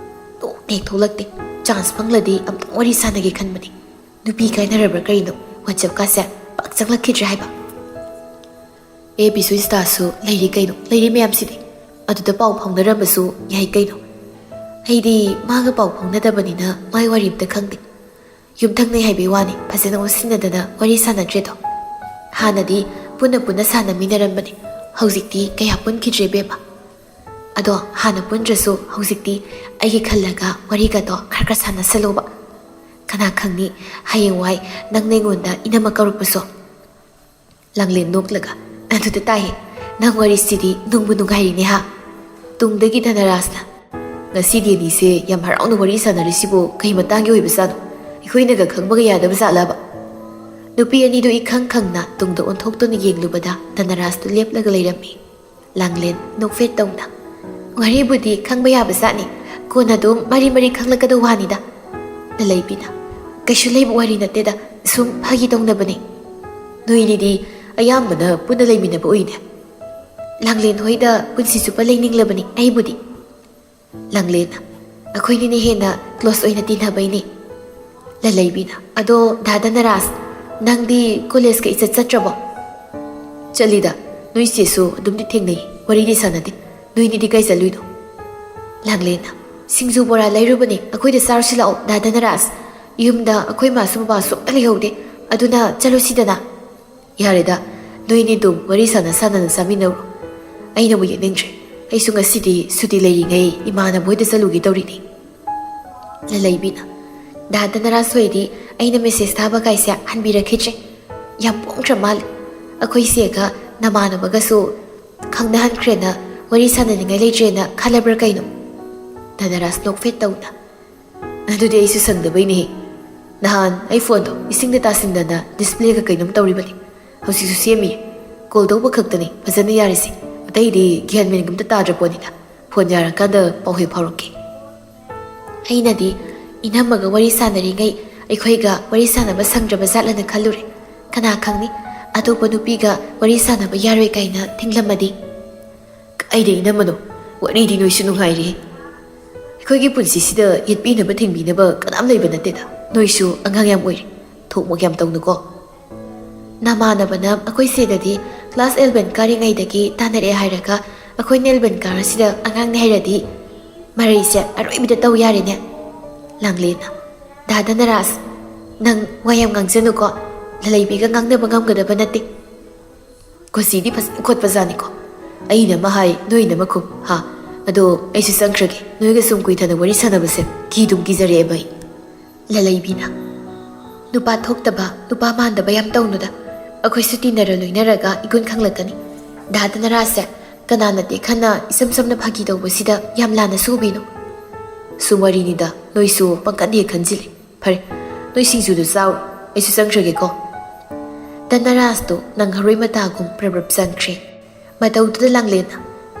ꯅꯣꯛ ꯍꯦꯛ ꯊꯣꯛꯂꯛꯇꯦ꯫ Chance ꯐꯪꯂꯗꯤ ꯑꯝꯇꯪ ꯋꯥꯔꯤ ꯁꯥꯟꯅꯒꯦ ꯈꯟꯕꯅꯤ꯫ ꯅꯨꯄꯤ ꯀꯥꯏꯅꯔꯕ꯭ꯔꯥ ꯀꯔꯤꯅꯣ? WhatsAppꯀꯥꯁꯦ ꯄꯥꯛ ꯆꯪꯂꯛꯈꯤꯗ꯭ꯔꯦ ꯍꯥꯏꯕ?" "ꯑꯦ ꯕꯤꯁꯨ, Instaꯁꯨ ꯂꯩꯔꯤ ꯀꯩꯅꯣ, ꯂꯩꯔꯤ ꯃꯌꯥꯝꯁꯤꯗꯤ꯫ ꯑꯗꯨꯗ ꯄꯥꯎ ꯐꯥꯎꯅꯔꯝꯕꯁꯨ ꯌꯥꯏ ꯀꯩꯅꯣ꯫ ꯑꯩꯗꯤ ꯃꯥꯒ ꯄꯥꯎ ꯐꯥꯎꯅꯗꯕꯅꯤꯅ ꯃꯥꯏ ꯋꯥꯔꯤ ꯑꯝꯇ ꯈꯪꯗꯦ꯫ ꯌꯨꯝꯊꯪꯅꯩ ꯍꯥꯏꯕꯩ ꯋꯥꯅꯤ, ꯐꯖꯅ ꯎꯁꯤꯟꯅꯗꯅ ꯋꯥꯔꯤ ꯁꯥꯟꯅꯗ꯭ꯔꯦꯗꯣ꯫ ꯍꯥꯟꯅꯗꯤ ꯄꯨꯟꯅ ꯄꯨꯟꯅ ꯁꯥꯟꯅꯃꯤꯟꯅꯔꯝꯕꯅꯤ, ꯍꯧꯖꯤꯛꯇꯤ ꯀꯌꯥ ꯄꯨꯟꯈꯤꯗ꯭ꯔꯦ ꯏꯕꯦꯝꯃ꯫ ꯑꯗꯣ ꯍꯥꯟꯅ ꯄꯨꯟꯗ꯭ꯔꯁꯨ ꯍꯧꯖꯤꯛꯇꯤ ꯑꯩꯒꯤ ꯈꯜꯂꯒ ꯋꯥꯔꯤꯒꯗꯣ ꯈꯔ ꯈꯔ ꯁꯥꯟꯅꯁꯜꯂꯣꯕ꯫ ꯀꯅꯥ ꯈꯪꯅꯤ, ꯍꯌꯦꯡꯋꯥꯏ ꯅꯪꯅ ꯑꯩꯉꯣꯟꯗ ꯏꯅꯝꯃ ꯀꯧꯔꯛꯄꯁꯨ꯫" ꯂꯥꯡꯂꯦꯟ ꯅꯣꯛꯂꯒ, "ꯑꯗꯨꯗ ꯇꯥꯏꯍꯦ, ꯅꯪ ꯋꯥꯔꯤꯁꯤꯗꯤ ꯅꯨꯡꯕꯨ ꯅꯨꯡꯉꯥꯏꯔꯤꯅꯦ ꯍꯥ?" ꯇꯨꯡꯗꯒꯤ ꯙꯅꯔꯥꯖꯅ, "ꯉꯁꯤꯗꯤ ꯑꯅꯤꯁꯦ ꯌꯥꯝ ꯍꯔꯥꯎꯅ ꯋꯥꯔꯤ ꯁꯥꯟꯅꯔꯤꯁꯤꯕꯨ ꯀꯩ ꯃꯇꯥꯡꯒꯤ ꯑꯣꯏꯕꯖꯥꯠꯅꯣ? ꯑꯩꯈꯣꯏꯅꯒ ꯈꯪꯕꯒ ꯌꯥꯗꯕ ꯖꯥꯠꯂꯕ?" ꯅꯨꯄꯤ ꯑꯅꯤꯗꯨ ꯏꯈꯪ ꯈꯪꯅ ꯇꯨꯡꯗ ꯑꯣꯟꯊꯣꯛꯇꯨꯅ ꯌꯦꯡꯂꯨꯕꯗ ꯙꯅꯔꯥꯖꯇꯨ ꯂꯦꯞꯂꯒ ꯂꯩꯔꯝꯃꯤ꯫ ꯂꯥꯡꯂꯦꯟ ꯅꯣꯛꯐꯦꯠ ꯇꯧꯅ, "ꯋꯥꯔꯤꯕꯨꯗꯤ ꯈꯪꯕ ꯌꯥꯕ ꯖꯥꯠꯅꯤ, ꯀꯣꯟꯅ ꯑꯗꯨꯝ ꯃꯔꯤ ꯃꯔꯤ ꯈꯪꯂꯛꯀꯗꯧ ꯋꯥꯅꯤꯗ꯫" ꯂꯂꯩꯕꯤꯅ, "ꯀꯩꯁꯨ ꯂꯩꯕ ꯋꯥꯔꯤ ꯅꯠꯇꯦꯗ, ꯁꯨꯝ ꯐꯥꯒꯤ ꯇꯧꯅꯕꯅꯤ꯫ ꯅꯣꯏꯅꯤꯗꯤ ꯑꯌꯥꯝꯕꯅ ꯄꯨꯟꯅ ꯂꯩꯃꯤꯟꯅꯕ ꯎꯏꯅꯦ꯫" "ꯂꯥꯡꯂꯦꯟ ꯍꯣꯏꯗ ꯄꯨꯟꯁꯤ ꯆꯨꯞꯄ ꯂꯩꯅꯤꯡꯂꯕꯅꯤ ꯑꯩꯕꯨꯗꯤ꯫" ꯂꯥꯡꯂꯦꯟꯅ, "ꯑꯩꯈꯣꯏꯅꯤꯅ ꯍꯦꯟꯅ close ꯑꯣꯏꯅ ꯇꯤꯟꯅꯕꯩꯅꯦ꯫" ꯂꯂꯩꯕꯤꯅ, "ꯑꯗꯣ ꯗꯥ ꯙꯅꯔꯥꯖ, ꯅꯪꯗꯤ collegeꯀ ꯏꯆꯠ ꯆꯠꯇ꯭ꯔꯕꯣ?" "ꯆꯠꯂꯤꯗ, ꯅꯣꯏ ꯆꯦꯁꯨ ꯑꯗꯨꯝꯗꯤ ꯊꯦꯡꯅꯩ, ꯋꯥꯔꯤꯗꯤ ꯁꯥꯟꯅꯗꯦ꯫ ꯅꯣꯏꯅꯤꯗꯤ ꯀꯥꯏ ꯆꯠꯂꯨꯏꯅꯣ?" ꯂꯥꯡꯂꯦꯟꯅ, "ꯁꯤꯡꯖꯨ ꯕꯣꯔꯥ ꯂꯩꯔꯨꯕꯅꯦ, ꯑꯩꯈꯣꯏꯗ ꯆꯥꯔꯨꯁꯤ ꯂꯥꯛꯑꯣ ꯗꯥ ꯙꯅꯔꯥꯖ꯫ ꯌꯨꯝꯗ ꯑꯩꯈꯣꯏ ꯃꯥꯁꯨ ꯕꯕꯥꯁꯨ ꯑꯝꯇ ꯂꯩꯍꯧꯗꯦ, ꯑꯗꯨꯅ ꯆꯠꯂꯨꯁꯤꯗꯅ꯫" "ꯌꯥꯔꯦꯗ, ꯅꯣꯏꯅꯤ ꯑꯗꯨꯝ ꯋꯥꯔꯤ ꯁꯥꯟꯅ ꯁꯥꯟꯅꯅ ꯆꯥꯃꯤꯟꯅꯧꯔꯣ꯫ ꯑꯩꯅꯕꯨ ꯌꯦꯠꯅꯤꯡꯗ꯭ꯔꯦ꯫ ꯑꯩꯁꯨ ꯉꯁꯤꯗꯤ ꯁꯨꯇꯤ ꯂꯩꯔꯤꯉꯩ ꯏꯃꯥꯟꯅꯕ ꯍꯣꯏꯗ ꯆꯠꯂꯨꯒꯦ ꯇꯧꯔꯤꯅꯤ꯫" ꯂꯂꯩꯕꯤꯅ, "ꯗꯥ ꯙꯅꯔꯥꯖ ꯍꯣꯏꯗꯤ ꯑꯩꯅ message ꯊꯥꯕ ꯀꯥꯏꯁꯦ ꯍꯟꯕꯤꯔꯛꯈꯤꯗ꯭ꯔꯦ꯫ ꯌꯥꯝ ꯄꯣꯡꯗ꯭ꯔ ꯃꯥꯜꯂꯦ꯫ ꯑꯩꯈꯣꯏ ꯆꯦꯒ ꯅꯃꯥꯟꯅꯕꯒꯁꯨ ꯈꯪꯅꯍꯟꯈ꯭ꯔꯦꯅ ꯋꯥꯔꯤ ꯁꯥꯟꯅꯅꯤꯡꯉꯥꯏ ꯂꯩꯇ꯭ꯔꯦꯅ ꯈꯜꯂꯕ꯭ꯔꯥ ꯀꯩꯅꯣ?" ꯙꯅꯔꯥꯖ ꯅꯣꯛꯐꯦꯠ ꯇꯧꯅ, ꯑꯗꯨꯗꯤ ꯑꯩꯁꯨ ꯁꯪꯗꯕꯩꯅꯦꯍꯦ꯫ ꯅꯍꯥꯟ ꯑꯩ ꯐꯣꯟꯗꯣ ꯏꯁꯤꯡꯗ ꯇꯥꯁꯤꯟꯗꯅ ꯗꯤꯁꯄ꯭ꯂꯦꯒ ꯀꯩꯅꯣꯝ ꯇꯧꯔꯤꯕꯅꯤ꯫ ꯍꯧꯖꯤꯛꯁꯨ ꯁꯦꯝꯃꯤ꯫ ꯀꯣꯜ ꯇꯧꯕ ꯈꯛꯇꯅꯤ ꯐꯖꯅ ꯌꯥꯔꯤꯁꯦ꯫ ꯑꯇꯩꯗꯤ ꯒ꯭ꯌꯥꯟ ꯃꯦꯟꯒ ꯑꯝꯇ ꯇꯥꯗ꯭ꯔ ꯄꯣꯠꯅꯤꯗ꯫ ꯐꯣꯟ ꯌꯥꯔꯀꯥꯟꯗ ꯄꯥꯎ ꯍꯦꯛ ꯐꯥꯎꯔꯛꯀꯦ꯫ ꯑꯩꯅꯗꯤ ꯏꯅꯝꯃꯒ ꯋꯥꯔꯤ ꯁꯥꯟꯅꯔꯤꯉꯩ ꯑꯩꯈꯣꯏꯒ ꯋꯥꯔꯤ ꯁꯥꯟꯅꯕ ꯁꯪꯗ꯭ꯔꯕ ꯖꯥꯠꯂꯅ ꯈꯜꯂꯨꯔꯦ꯫ ꯀꯅꯥ ꯈꯪꯅꯤ, ꯑꯇꯣꯞꯄ ꯅꯨꯄꯤꯒ ꯋꯥꯔꯤ ꯁꯥꯟꯅꯕ ꯌꯥꯔꯣꯏ ꯀꯥꯏꯅ ꯊꯤꯡꯂꯝꯃꯗꯤ? ꯀꯥꯏꯗ ꯏꯅꯝꯃꯅꯣ? ꯋꯥꯔꯤꯗꯤ ꯅꯣꯏꯁꯨ ꯅꯨꯡꯉꯥꯏꯔꯤ꯫ ꯑꯩꯈꯣꯏꯒꯤ ꯄꯨꯟꯁꯤꯁꯤꯗ ꯌꯦꯠꯄꯤꯅꯕ ꯊꯤꯡꯕꯤꯅꯕ ꯀꯅꯥꯝ ꯂꯩꯕ ꯅꯠꯇꯦꯗ꯫ ꯅꯣꯏꯁꯨ ꯑꯉꯥꯡ ꯌꯥꯝ ꯑꯣꯏꯔꯤ꯫ ꯊꯣꯛꯃꯣꯛ ꯌꯥꯝ ꯇꯧꯅꯨꯀꯣ꯫ ꯅꯃꯥꯟꯅꯕꯅ ꯑꯩꯈꯣꯏ ꯁꯤꯗꯗꯤ class eleven ꯀꯥꯔꯤꯉꯩꯗꯒꯤ ꯇꯥꯟꯅꯔꯛꯑꯦ ꯍꯥꯏꯔꯒ ꯑꯩꯈꯣꯏꯅ eleven ꯀꯥꯔꯁꯤꯗ ꯑꯉꯥꯡꯅꯦ ꯍꯥꯏꯔꯗꯤ ꯃꯔꯩꯁꯦ ꯑꯔꯣꯏꯕꯤꯗ ꯇꯧ ꯌꯥꯔꯦꯅꯦ꯫ ꯂꯥꯡꯂꯦꯟꯅ, "ꯗꯥ ꯙꯅꯔꯥꯖ, ꯅꯪ ꯋꯥ ꯌꯥꯝ ꯉꯥꯡꯖꯅꯨꯀꯣ꯫ ꯂꯂꯩꯕꯤꯒ ꯉꯥꯡꯅꯕ ꯉꯝꯒꯗꯕ ꯅꯠꯇꯦ꯫ ꯀꯣꯆꯤꯗꯤ ꯐꯖꯅ ꯈꯣꯠꯄꯖꯥꯠꯅꯤꯀꯣ꯫ ꯑꯩꯅ ꯑꯃ ꯍꯥꯏ, ꯅꯣꯏꯅ ꯑꯃ ꯈꯨꯝ, ꯍꯥ? ꯑꯗꯣ ꯑꯩꯁꯨ ꯆꯪꯈ꯭ꯔꯒꯦ꯫ ꯅꯣꯏꯒ ꯁꯨꯝ ꯀꯨꯏꯊꯅ ꯋꯥꯔꯤ ꯁꯥꯟꯅꯕꯁꯦ ꯀꯤꯗꯨꯝ ꯀꯤꯖꯔꯛꯑꯦꯕ ꯑꯩ꯫" ꯂꯂꯩꯕꯤꯅ, "ꯅꯨꯄꯥ ꯊꯣꯛꯇꯕ, ꯅꯨꯄꯥ ꯃꯥꯟꯗꯕ ꯌꯥꯝ ꯇꯧꯅꯨꯗ꯫ ꯑꯩꯈꯣꯏꯁꯨ ꯇꯤꯟꯅꯔ ꯂꯣꯏꯅꯔꯒ ꯏꯒꯨꯟ ꯈꯪꯂꯛꯀꯅꯤ꯫ ꯗꯥ ꯙꯅꯔꯥꯖꯁꯦ ꯀꯅꯥꯅ ꯇꯦꯛꯈꯟꯅ ꯏꯁꯝ ꯁꯝꯅ ꯐꯥꯒꯤ ꯇꯧꯕꯁꯤꯗ ꯌꯥꯝ ꯂꯥꯟꯅꯁꯨ ꯎꯕꯤꯅꯨ꯫ ꯁꯨꯝ ꯋꯥꯔꯤꯅꯤꯗ, ꯅꯣꯏꯁꯨ ꯄꯪꯀꯟꯗ ꯍꯦꯛ ꯈꯟꯖꯤꯜꯂꯤ꯫ ꯐꯔꯦ, ꯅꯣꯏ ꯁꯤꯡꯖꯨꯗꯨ ꯆꯥꯎꯔꯣ, ꯑꯩꯁꯨ ꯆꯪꯈ꯭ꯔꯒꯦꯀꯣ꯫" ꯙꯅꯔꯥꯖꯇꯣ ꯅꯪꯍꯧꯔꯣꯏ ꯃꯇꯥꯒꯨꯝ ꯄ꯭ꯔꯞ ꯄ꯭ꯔꯞ ꯆꯪꯈ꯭ꯔꯦ꯫ ꯃꯇꯧꯗꯨꯗ ꯂꯥꯡꯂꯦꯟꯅ,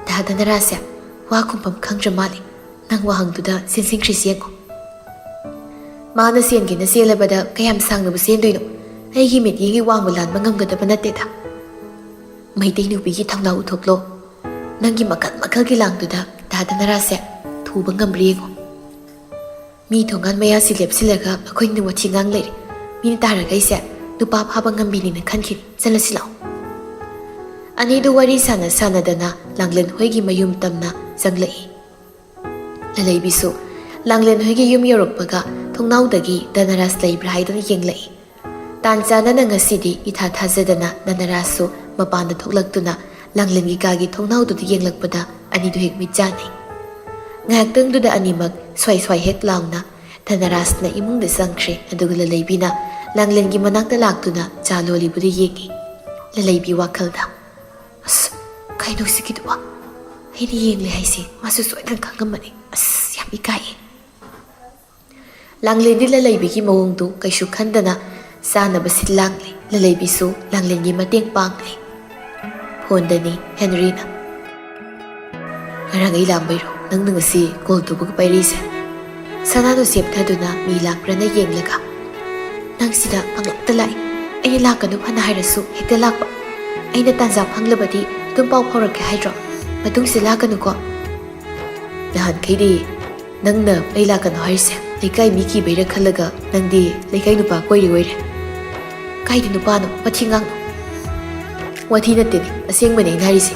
"ꯗꯥ ꯙꯅꯔꯥꯖꯁꯦ ꯋꯥ ꯈꯨꯝꯐꯝ ꯈꯪꯗ꯭ꯔ ꯃꯥꯜꯂꯦ꯫ ꯅꯪ ꯋꯥꯍꯪꯗꯨꯗ ꯆꯦꯟꯁꯤꯟꯈ꯭ꯔꯤꯁꯤ ꯌꯦꯡꯉꯣ꯫" "ꯃꯥꯅ ꯆꯦꯟꯒꯦꯅ ꯆꯦꯜꯂꯕꯗ ꯀꯌꯥꯝ ꯁꯥꯡꯅꯕꯨ ꯆꯦꯟꯗꯣꯏꯅꯣ? ꯑꯩꯒꯤ ꯃꯤꯠꯌꯦꯡꯒꯤ ꯋꯥꯡꯃ ꯂꯥꯟꯕ ꯉꯝꯒꯗꯕ ꯅꯠꯇꯦꯗ꯫" "ꯃꯩꯇꯩ ꯅꯨꯄꯤꯒꯤ ꯊꯧꯅꯥ ꯎꯊꯣꯛꯂꯣ꯫ ꯅꯪꯒꯤ ꯃꯈꯜ ꯃꯈꯜꯒꯤ ꯂꯥꯡꯗꯨꯗ ꯗꯥ ꯙꯅꯔꯥꯖꯁꯦ ꯊꯨꯕ ꯉꯝꯕ꯭ꯔꯥ ꯌꯦꯡꯉꯣ꯫" "ꯃꯤ ꯊꯣꯡꯒꯥꯟ ꯃꯌꯥꯁꯤ ꯂꯦꯞꯁꯤꯜꯂꯒ ꯑꯩꯈꯣꯏꯅ ꯋꯥꯊꯤ ꯉꯥꯡ ꯂꯩꯔꯦ꯫ ꯃꯤꯅ ꯇꯥꯔꯒ ꯑꯩꯁꯦ ꯅꯨꯄꯥ ꯐꯥꯕ ꯉꯝꯕꯤꯅꯤꯅ ꯈꯟꯈꯤꯅꯤ꯫ ꯆꯠꯂꯁꯤ ꯂꯥꯛꯑꯣ꯫" ꯑꯅꯤꯗꯨ ꯋꯥꯔꯤ ꯁꯥꯟꯅ ꯁꯥꯟꯅꯗꯅ ꯂꯥꯡꯂꯦꯟ ꯍꯣꯏꯒꯤ ꯃꯌꯨꯝ ꯇꯝꯅ ꯆꯪꯂꯛꯏ꯫ ꯂꯂꯩꯕꯤꯁꯨ ꯂꯥꯡꯂꯦꯟ ꯍꯣꯏꯒꯤ ꯌꯨꯝ ꯌꯧꯔꯛꯄꯒ ꯊꯣꯡꯅꯥꯎꯗꯒꯤ ꯙꯅꯔꯥꯖ ꯂꯩꯕ꯭ꯔꯥ ꯍꯥꯏꯗꯨꯅ ꯌꯦꯡꯂꯛꯏ꯫ ꯇꯥꯟ ꯆꯥꯟꯅꯅ ꯉꯁꯤꯗꯤ ꯏꯊꯥ ꯊꯥꯖꯗꯅ ꯙꯅꯔꯥꯖꯁꯨ ꯃꯄꯥꯟꯗ ꯊꯣꯛꯂꯛꯇꯨꯅ ꯂꯥꯡꯂꯦꯟꯒꯤ ꯀꯥꯒꯤ ꯊꯣꯡꯅꯥꯎꯗꯨꯗ ꯌꯦꯡꯂꯛꯄꯗ ꯑꯅꯤꯗꯨ ꯍꯦꯛ ꯃꯤꯠ ꯆꯥꯟꯅꯩ꯫ ꯉꯥꯏꯍꯥꯛꯇꯪꯗꯨꯗ ꯑꯅꯤꯃꯛ ꯁ꯭ꯋꯥꯏ ꯁ꯭ꯋꯥꯏ ꯍꯦꯛ ꯂꯥꯎꯅ ꯙꯅꯔꯥꯖꯅ ꯏꯃꯨꯡꯗ ꯆꯪꯈ꯭ꯔꯦ, ꯑꯗꯨꯒ ꯂꯂꯩꯕꯤꯅ ꯂꯥꯡꯂꯦꯟꯒꯤ ꯃꯅꯥꯛꯇ ꯂꯥꯛꯇꯨꯅ ꯆꯥ ꯂꯣꯜꯂꯤꯕꯗꯨ ꯌꯦꯡꯉꯤ꯫ ꯂꯂꯩꯕꯤ ꯋꯥꯈꯜꯗ, "ꯑꯁ, ꯀꯩꯅꯣ ꯁꯤꯒꯤꯗꯨꯕꯣ? ꯑꯩꯅ ꯌꯦꯡꯂꯦ ꯍꯥꯏꯁꯦ ꯃꯥꯁꯨ ꯁꯣꯏꯗꯅ ꯈꯪꯉꯝꯃꯅꯤ꯫ ꯑꯁ, ꯌꯥꯝ ꯏꯀꯥꯏꯌꯦ꯫" ꯂꯥꯡꯂꯦꯟꯗꯤ ꯂꯂꯩꯕꯤꯒꯤ ꯃꯑꯣꯡꯗꯨ ꯀꯩꯁꯨ ꯈꯟꯗꯅ ꯆꯥꯅꯕ ꯁꯤꯜ ꯂꯥꯡꯂꯦ꯫ ꯂꯂꯩꯕꯤꯁꯨ ꯂꯥꯡꯂꯦꯟꯒꯤ ꯃꯇꯦꯡ ꯄꯥꯡꯂꯦ꯫ ꯐꯣꯟꯗꯅꯤ ꯍꯦꯅꯔꯤꯅ꯫ "ꯉꯔꯥꯡ ꯑꯩ ꯂꯥꯛꯑꯝꯕꯩꯔꯣ ꯅꯪꯅ ꯉꯁꯤ ꯀꯣꯜ ꯇꯧꯕꯒ ꯄꯥꯏꯔꯛꯏꯁꯦ?" ꯁꯅꯥꯗꯣ ꯁꯦꯞꯊꯗꯨꯅ ꯃꯤ ꯂꯥꯛꯄ꯭ꯔꯅ ꯌꯦꯡꯂꯒ, "ꯅꯪ ꯁꯤꯗ ꯄꯪꯂꯥꯛꯇ ꯂꯥꯛꯏ꯫ ꯑꯩꯅ ꯂꯥꯛꯀꯅꯨ ꯐꯅ ꯍꯥꯏꯔꯁꯨ ꯍꯦꯛꯇ ꯂꯥꯛꯄ꯫ ꯑꯩꯅ ꯇꯥꯟꯖꯥ ꯐꯪꯂꯕꯗꯤ ꯑꯗꯨꯝ ꯄꯥꯎ ꯐꯥꯎꯔꯛꯀꯦ ꯍꯥꯏꯗ꯭ꯔꯣ? ꯃꯇꯨꯡꯁꯦ ꯂꯥꯛꯀꯅꯨꯀꯣ?" "ꯅꯍꯥꯟꯈꯩꯗꯤ ꯅꯪꯅ ꯑꯩ ꯂꯥꯛꯀꯅꯨ ꯍꯥꯏꯔꯤꯁꯦ ꯂꯩꯀꯥꯏ ꯃꯤ ꯀꯤꯕꯩꯔ ꯈꯜꯂꯒ ꯅꯪꯗꯤ ꯂꯩꯀꯥꯏ ꯅꯨꯄꯥ ꯀꯣꯏꯔꯤ ꯑꯣꯏꯔꯦ꯫ ꯀꯥꯏꯗ ꯅꯨꯄꯥꯅꯣ? ꯋꯥꯊꯤ ꯉꯥꯡꯅꯨ꯫" "ꯋꯥꯊꯤ ꯅꯠꯇꯦꯅꯦ, ꯑꯁꯦꯡꯕꯅꯦ ꯑꯩꯅ ꯍꯥꯏꯔꯤꯁꯦ꯫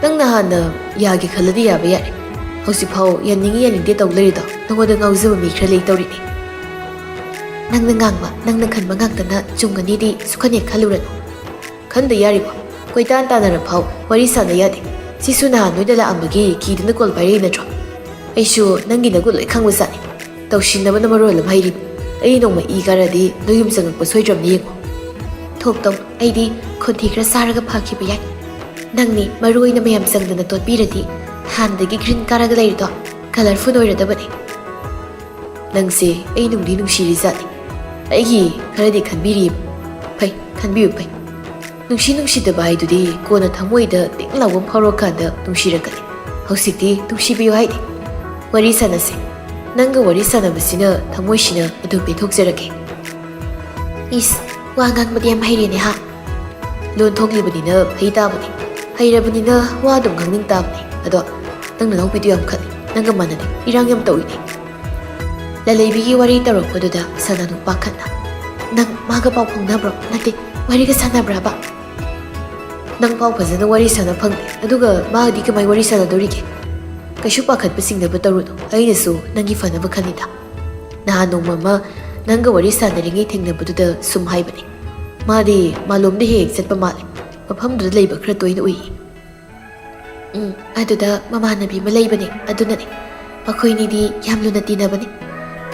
ꯅꯪ ꯅꯍꯥꯟꯅ ꯌꯥꯒꯦ ꯈꯜꯂꯗꯤ ꯌꯥꯕ ꯌꯥꯔꯦ꯫ ꯍꯧꯖꯤꯛꯐꯥꯎ ꯌꯥꯅꯤꯡꯉꯤ ꯌꯥꯅꯤꯡꯗꯦ ꯇꯧ ꯂꯩꯔꯤꯗꯣ ꯅꯉꯣꯟꯗ ꯉꯥꯎꯖꯕ ꯃꯤ ꯈꯔ ꯂꯩ ꯇꯧꯔꯤꯅꯦ꯫ ꯅꯪꯅ ꯉꯥꯡꯕ, ꯅꯪꯅ ꯈꯟꯕ ꯉꯥꯛꯇꯅ ꯆꯨꯝꯒꯅꯤꯗꯤ ꯁꯨꯛꯈꯟ ꯍꯦꯛ ꯈꯜꯂꯨꯔꯅꯨ꯫ ꯈꯟꯗ ꯌꯥꯔꯤꯕꯣ? ꯀꯣꯏꯇꯥꯟ ꯇꯥꯟꯅꯔ ꯐꯥꯎ ꯋꯥꯔꯤ ꯁꯥꯟꯅ ꯌꯥꯗꯦ꯫ ꯁꯤꯁꯨ ꯅꯍꯥꯟ ꯅꯣꯏꯗ ꯂꯥꯛꯑꯝꯕꯒꯤ ꯀꯤꯗꯅ ꯀꯣꯜ ꯄꯥꯏꯔꯛꯏ ꯅꯠꯇ꯭ꯔꯣ? ꯑꯩꯁꯨ ꯅꯪꯒꯤ ꯅꯒꯨꯟ ꯂꯣꯏ ꯈꯪꯕꯖꯥꯠꯅꯤ꯫ ꯇꯧꯁꯤꯟꯅꯕꯅ ꯃꯔꯣꯜ ꯑꯃ ꯍꯩꯔꯤꯕ꯫ ꯑꯩ ꯅꯣꯡꯃ ꯏ ꯀꯥꯔꯗꯤ ꯅꯣꯏ ꯌꯨꯝ ꯆꯪꯉꯛꯄ ꯁꯣꯏꯗ꯭ꯔꯕꯅꯤ ꯌꯦꯡꯉꯣ꯫ ꯊꯣꯛꯇꯧ, ꯑꯩꯗꯤ ꯈꯣꯟꯊꯤ ꯈꯔ ꯆꯥꯔꯒ ꯐꯈꯤꯕ ꯌꯥꯏ꯫ ꯅꯪꯅꯤ ꯃꯔꯨ ꯑꯣꯏꯅ ꯃꯌꯥꯝ ꯆꯪꯗꯅ ꯇꯣꯠꯄꯤꯔꯗꯤ ꯍꯥꯟꯅꯗꯒꯤ ꯒ꯭ꯔꯤꯟ ꯀꯥꯔꯒ ꯂꯩꯔꯤꯗꯣ ꯀꯂꯔꯐꯨꯜ ꯑꯣꯏꯔꯗꯕꯅꯤ꯫ ꯅꯪꯁꯦ ꯑꯩ ꯅꯨꯡꯗꯤ ꯅꯨꯡꯁꯤꯔꯤꯖꯥꯠꯅꯤ꯫ ꯑꯩꯒꯤ ꯈꯔꯗꯤ ꯈꯟꯕꯤꯔꯤꯕ꯫ ꯐꯩ, ꯈꯟꯕꯤꯌꯨ ꯐꯩ꯫ ꯅꯨꯡꯁꯤ ꯅꯨꯡꯁꯤꯗꯕ ꯍꯥꯏꯗꯨꯗꯤ ꯀꯣꯟꯅ ꯊꯃꯣꯏꯗ ꯇꯤꯡ ꯂꯥꯎꯕ ꯑꯃ ꯐꯥꯎꯔꯛꯑꯀꯥꯟꯗ ꯅꯨꯡꯁꯤꯔꯛꯀꯅꯤ꯫ ꯍꯧꯖꯤꯛꯇꯤ ꯅꯨꯡꯁꯤꯕꯤꯌꯨ ꯍꯥꯏꯗꯦ꯫ ꯋꯥꯔꯤ ꯁꯥꯟꯅꯁꯦ꯫ ꯅꯪꯒ ꯋꯥꯔꯤ ꯁꯥꯟꯅꯕꯁꯤꯅ ꯊꯃꯣꯏꯁꯤꯅ ꯑꯗꯨꯝ ꯄꯦꯟꯊꯣꯛꯆꯔꯒꯦ꯫ ꯏꯁ, ꯋꯥ ꯉꯥꯡꯕꯗꯤ ꯌꯥꯝ ꯍꯩꯔꯦꯅꯦ ꯍꯥ? ꯂꯣꯟ ꯊꯣꯛꯂꯤꯕꯅꯤꯅ ꯐꯩ ꯇꯥꯕꯅꯤ꯫ ꯍꯩꯔꯕꯅꯤꯅ ꯋꯥ ꯑꯗꯨꯝ ꯉꯥꯡꯅꯤꯡ ꯇꯥꯕꯅꯤ꯫ ꯑꯗꯣ ꯅꯪ ꯅꯅꯥꯎꯄꯤꯗꯨ ꯌꯥꯝ ꯈꯠꯂꯤ꯫ ꯅꯪꯒ ꯃꯥꯟꯅꯗꯦ꯫ ꯏꯔꯥꯡ ꯌꯥꯝ ꯇꯧꯏꯅꯦ꯫ ꯂꯂꯩꯕꯤꯒꯤ ꯋꯥꯔꯤ ꯇꯧꯔꯛꯄꯗꯨꯗ ꯁꯅꯥꯅꯨ ꯄꯥꯈꯠꯅ, "ꯅꯪ ꯃꯥꯒ ꯄꯥꯎ ꯐꯥꯎꯅꯕ꯭ꯔꯣ? ꯅꯠꯇꯦ, ꯋꯥꯔꯤꯒ ꯁꯥꯟꯅꯕ꯭ꯔꯕ?" "ꯅꯪ ꯄꯥꯎ ꯐꯖꯅ ꯋꯥꯔꯤ ꯁꯥꯟꯅ ꯐꯪꯗꯦ, ꯑꯗꯨꯒ ꯃꯥꯒꯗꯤ ꯀꯃꯥꯏ ꯋꯥꯔꯤ ꯁꯥꯟꯅꯗꯣꯔꯤꯒꯦ?" "ꯀꯩꯁꯨ ꯄꯥꯈꯠꯄ ꯆꯤꯡꯅꯕ ꯇꯧꯔꯨꯅꯨ, ꯑꯩꯅꯁꯨ ꯅꯪꯒꯤ ꯐꯅꯕ ꯈꯜꯂꯤꯗ꯫ ꯅꯍꯥꯟ ꯅꯣꯡꯃ ꯑꯃ ꯅꯪꯒ ꯋꯥꯔꯤ ꯁꯥꯟꯅꯔꯤꯉꯩ ꯊꯦꯡꯅꯕꯗꯨꯗ ꯁꯨꯝ ꯍꯥꯏꯕꯅꯤ꯫ ꯃꯥꯗꯤ ꯃꯥꯂꯣꯝꯗ ꯍꯦꯛ ꯍꯦꯛ ꯆꯠꯄ ꯃꯥꯜꯂꯦ, ꯃꯐꯝꯗꯨꯗ ꯂꯩꯕ ꯈꯔ ꯇꯣꯏꯅ ꯎꯏ꯫" "ꯎꯝ, ꯑꯗꯨꯗ ꯃꯃꯥꯟꯅꯕꯤ ꯑꯃ ꯂꯩꯕꯅꯦ, ꯑꯗꯨꯅꯅꯦ꯫ ꯃꯈꯣꯏꯅꯤꯗꯤ ꯌꯥꯝ ꯂꯨꯅ ꯇꯤꯟꯅꯕꯅꯤ꯫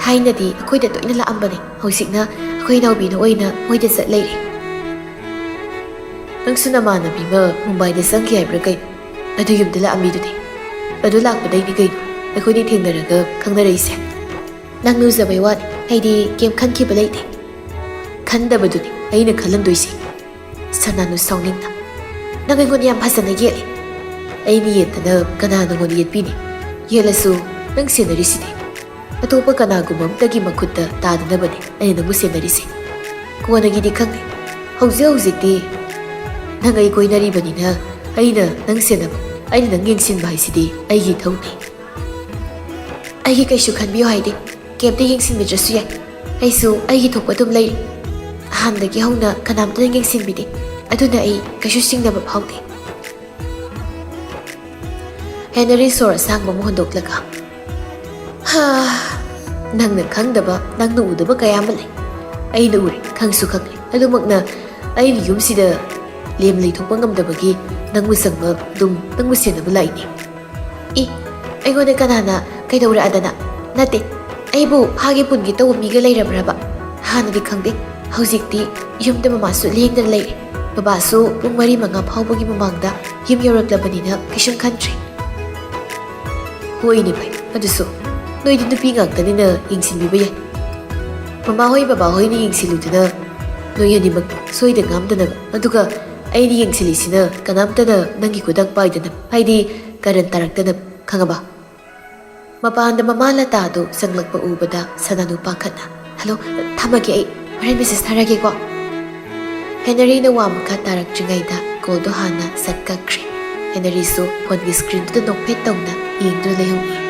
ꯊꯥꯏꯅꯗꯤ ꯑꯩꯈꯣꯏꯗ ꯇꯣꯏꯅ ꯂꯥꯛꯑꯝꯕꯅꯦ, ꯍꯧꯖꯤꯛꯅ ꯑꯩꯈꯣꯏ ꯏꯅꯥꯎꯄꯤꯅ ꯑꯣꯏꯅ ꯃꯣꯏꯗ ꯆꯠ ꯂꯩꯔꯦ꯫" "ꯅꯪꯁꯨ ꯅꯃꯥꯟꯅꯕꯤ ꯑꯃ ꯃꯨꯝꯕꯥꯏꯗ ꯆꯪꯈꯤ ꯍꯥꯏꯕ꯭ꯔꯥ ꯀꯩꯅꯣ? ꯑꯗꯨ ꯌꯨꯝꯗ ꯂꯥꯛꯑꯝꯃꯤꯗꯨꯗꯤ꯫ ꯑꯗꯨ ꯂꯥꯛꯄꯗꯩꯗꯤ ꯀꯩꯅꯣ ꯑꯩꯈꯣꯏꯅꯤ ꯊꯦꯡꯅꯔꯒ ꯈꯪꯅꯔꯛꯏꯁꯦ?" "ꯅꯪ ꯂꯨꯖꯕꯩ ꯋꯥꯅꯤ, ꯑꯩꯗꯤ ꯀꯩꯝ ꯈꯟꯈꯤꯕ ꯂꯩꯇꯦ꯫ ꯈꯟꯗꯕꯗꯨꯅꯤ ꯑꯩꯅ ꯈꯜꯂꯝꯗꯣꯏꯁꯦ"꯫ ꯁꯅꯥꯅꯨ ꯁꯥꯎꯅꯤꯡꯅ, "ꯅꯪ ꯑꯩꯉꯣꯟꯗ ꯌꯥꯝ ꯐꯖꯅ ꯌꯦꯠꯂꯦ꯫ ꯑꯩꯅ ꯌꯦꯠꯇꯅ ꯀꯅꯥ ꯅꯪꯉꯣꯟꯗ ꯌꯦꯠꯄꯤꯅꯤ? ꯌꯦꯠꯂꯁꯨ ꯅꯪ ꯁꯦꯟꯅꯔꯤꯁꯤꯗꯤ꯫ ꯑꯇꯣꯞꯄ ꯀꯅꯥꯒꯨꯝꯕ ꯑꯃꯇꯒꯤ ꯃꯈꯨꯠꯇ ꯇꯥꯗꯅꯕꯅꯦ ꯑꯩꯅ ꯅꯪꯕꯨ ꯁꯦꯟꯅꯔꯤꯁꯦ꯫ ꯀꯣꯟꯅꯒꯤꯗꯤ ꯈꯪꯗꯦ, ꯍꯧꯖꯤꯛ ꯍꯧꯖꯤꯛꯇꯤ ꯅꯪ ꯑꯩ ꯀꯣꯏꯅꯔꯤꯕꯅꯤꯅ ꯑꯩꯅ ꯅꯪ ꯁꯦꯟꯅꯕ, ꯑꯩꯅ ꯅꯪ ꯌꯦꯡꯁꯤꯟꯕ ꯍꯥꯏꯁꯤꯗꯤ ꯑꯩꯒꯤ ꯏꯊꯧꯅꯤ"꯫ "ꯑꯩꯒꯤ ꯀꯩꯁꯨ ꯈꯟꯕꯤꯌꯨ ꯍꯥꯏꯗꯦ, ꯀꯩꯝꯇ ꯌꯦꯡꯁꯤꯟꯕꯤꯗ꯭ꯔꯁꯨ ꯌꯥꯏ꯫ ꯑꯩꯁꯨ ꯑꯩꯒꯤ ꯊꯣꯛꯄ ꯑꯗꯨꯝ ꯂꯩꯔꯤ꯫ ꯑꯍꯥꯟꯕꯗꯒꯤ ꯍꯧꯅ ꯀꯅꯥꯝꯇꯅ ꯌꯦꯡꯁꯤꯟꯕꯤꯗꯦ, ꯑꯗꯨꯅ ꯑꯩ ꯀꯩꯁꯨ ꯆꯤꯡꯅꯕ ꯐꯥꯎꯗꯦ"꯫ ꯍꯦꯅꯔꯤ ꯁꯣꯔ ꯑꯁꯥꯡꯕ ꯑꯃ ꯍꯣꯟꯗꯣꯛꯂꯒ, "ꯍꯥ, ꯅꯪꯅ ꯈꯪꯗꯕ, ꯅꯪꯅ ꯎꯗꯕ ꯀꯌꯥ ꯑꯃ ꯂꯩ꯫ ꯑꯩꯅ ꯎꯔꯦ, ꯈꯪꯁꯨ ꯈꯪꯂꯦ꯫ ꯑꯗꯨꯃꯛꯅ ꯑꯩꯒꯤ ꯌꯨꯝꯁꯤꯗ ꯂꯦꯝ ꯂꯩꯊꯣꯛꯄ ꯉꯝꯗꯕꯒꯤ ꯅꯪꯕꯨ ꯆꯪꯕ ꯑꯗꯨꯝ ꯅꯪꯕꯨ ꯁꯦꯟꯅꯕ ꯂꯥꯛꯏꯅꯦ"꯫ "ꯏ, ꯑꯩꯉꯣꯟꯗ ꯀꯅꯥꯅ ꯀꯩꯗꯧꯔꯛꯑꯗꯅ? ꯅꯠꯇꯦ, ꯑꯩꯕꯨ ꯐꯥꯒꯦ ꯄꯨꯟꯒꯦ ꯇꯧꯕ ꯃꯤꯒ ꯂꯩꯔꯕ꯭ꯔꯕ? ꯍꯥꯟꯅꯗꯤ ꯈꯪꯗꯦ, ꯍꯧꯖꯤꯛꯇꯤ ꯌꯨꯝꯗ ꯃꯃꯥꯁꯨ ꯂꯦꯡꯗꯅ ꯂꯩꯔꯦ꯫ ꯕꯕꯥꯁꯨ ꯄꯨꯡ ꯃꯔꯤ ꯃꯉꯥ ꯐꯥꯎꯕꯒꯤ ꯃꯃꯥꯡꯗ ꯌꯨꯝ ꯌꯧꯔꯛꯂꯕꯅꯤꯅ ꯀꯩꯁꯨꯝ ꯈꯟꯗ꯭ꯔꯦ"꯫ "ꯍꯣꯏꯅꯦ ꯚꯥꯏ, ꯑꯗꯨꯁꯨ ꯅꯣꯏꯗꯤ ꯅꯨꯄꯤ ꯉꯥꯛꯇꯅꯤꯅ ꯌꯦꯡꯁꯤꯟꯕꯤꯕ ꯌꯥꯏ꯫ ꯃꯃꯥ ꯍꯣꯏ ꯕꯕꯥ ꯍꯣꯏꯅ ꯌꯦꯡꯁꯤꯜꯂꯨꯗꯅ ꯅꯣꯏ ꯑꯅꯤꯃꯛ ꯁꯣꯏꯗ ꯉꯥꯝꯗꯅꯕ, ꯑꯗꯨꯒ ꯑꯩꯅ ꯌꯦꯡꯁꯤꯜꯂꯤꯁꯤꯅ ꯀꯅꯥꯝꯇꯅ ꯅꯪꯒꯤ ꯈꯨꯗꯥꯡ ꯄꯥꯏꯗꯅꯕ, ꯍꯥꯏꯗꯤ ꯀꯔꯟ ꯇꯥꯔꯛꯇꯅꯕ, ꯈꯪꯉꯕ?" ꯃꯄꯥꯟꯗ ꯃꯃꯥ ꯂꯇꯥꯗꯨ ꯆꯪꯂꯛꯄ ꯎꯕꯗ ꯁꯅꯥꯅꯨ ꯄꯥꯈꯠꯅ, "ꯍꯜꯂꯣ, ꯊꯝꯃꯒꯦ ꯑꯩ, ꯍꯣꯔꯦꯟ ꯃꯦꯁꯦꯖ ꯊꯥꯔꯒꯦꯀꯣ"꯫ ꯍꯦꯅꯔꯤꯅ ꯋꯥ ꯃꯈꯥ ꯇꯥꯔꯛꯇ꯭ꯔꯤꯉꯩꯗ ꯀꯣꯜꯗꯣ ꯍꯥꯟꯅ ꯁꯠ ꯀꯛꯈ꯭ꯔꯦ꯫ ꯍꯦꯅꯔꯤꯁꯨ ꯐꯣꯟꯒꯤ ꯁ꯭ꯀ꯭ꯔꯤꯟꯗꯨꯗ ꯅꯣꯛꯐꯦꯠ ꯇꯧꯅ ꯌꯦꯡꯗꯨꯅ ꯂꯩꯍꯧꯏ꯫